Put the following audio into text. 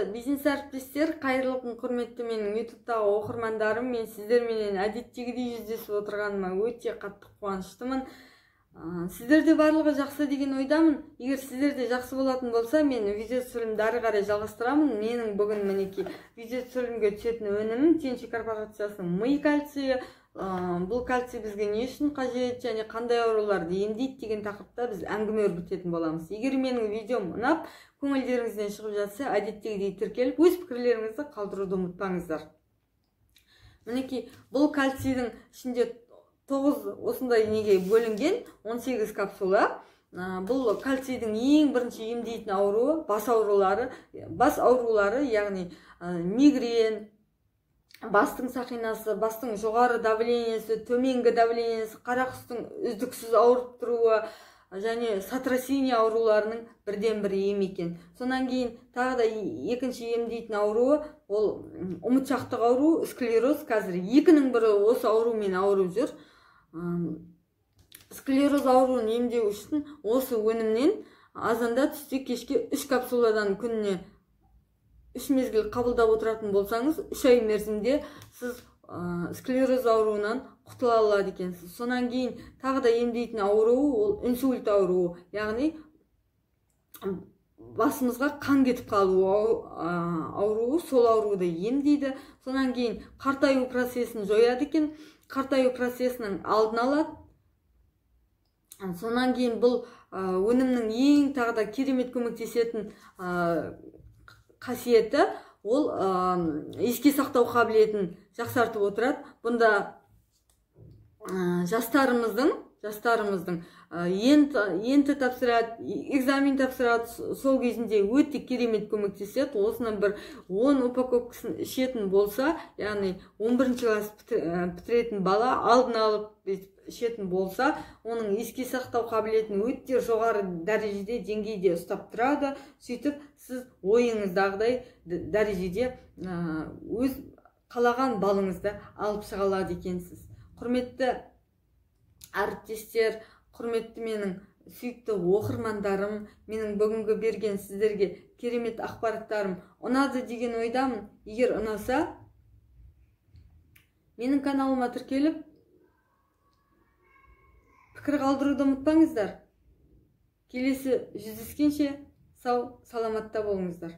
Бизнес әріптестер, қайырлы күн, құрметті менің ютубтағы оқырмандарым. Мен сіздерменен әдеттегідей жүздесіп отырғаныма өте қатты қуаныштымын. Сіздерде барлығы жақсы деген ойдамын. Егер сіздерде жақсы болатын болса, мен видео түсірілімді ары қарай жалғастырамын. Менің бүгін мінекей видео түсірілімге түсетін өнімім Тенши корпорациясының ми кальцийі. Бұл кальций бізге не үшін қажет және қандай ауруларды емдейді деген тақырыпта біз әңгіме өрбітетін боламыз. Егер менің видеом ұнап, көңілдеріңізден шығып жатса, әдеттегідей тіркеліп, өз пікірлеріңізді қалдыруды ұмытпаңыздар. Мінекей бұл кальцийдің ішінде 9 осындай неге бөлінген 18 капсула. Бұл кальцийдің ең бірінші емдейтін ауруы бас аурулары, бас аурулары, яғни мигрен, бастың сақинасы, бастың жоғары давлениесі, төменгі давлениесі, қарақұстың үздіксіз ауырып тұруы және сотрясение ауруларының бірден бір емі екен. Сонан кейін тағы да екінші емдейтін ауруы ол ұмытшақтық ауру, склероз. Қазір екінің бірі осы аурумен ауырып жүр. Склероз ауруын емдеу үшін осы өнімнен азанда, түсте, кешке 3 капсуладан күніне 3 мезгіл қабылдап отыратын болсаңыз, 3 ай мерзімде сіз склероз ауруынан құтыла алады екенсіз. Сонан кейін тағы да емдейтін ауруы ол инсульт ауруы, яғни басымызға қан кетіп қалу ауруы, сол ауруды емдейді. Сонан кейін қартаю процесін жояды екен, қартаю процесінің алдын алады. Сонан кейін бұл өнімнің ең тағы да керемет көмектесетін қасиеті ол еске сақтау қабілетін жақсартып отырады. Бұнда жастарымыздың ЕНТ тапсырады, экзамен тапсырады, сол кезінде өте керемет көмектеседі. Осының бір 10 упаковкасын ішетін болса, яғни 11 класс бітіретін бала алдын алып ішетін болса, оның еске сақтау қабілетін өте жоғары дәрежеде, деңгейде ұстап тұрады. Сөйтіп сіз ойыңыздағыдай дәрежеде өз қалаған балыңызды алып шыға алады екенсіз. Құрметті әріптестер, құрметті менің сүйікті оқырмандарым, менің бүгінгі берген сіздерге керемет ақпараттарым ұнады деген ойдамын. Егер ұнаса, менің каналыма тіркеліп, пікір қалдыруды ұмытпаңыздар. Келесі жүздескенше сау саламатта болыңыздар.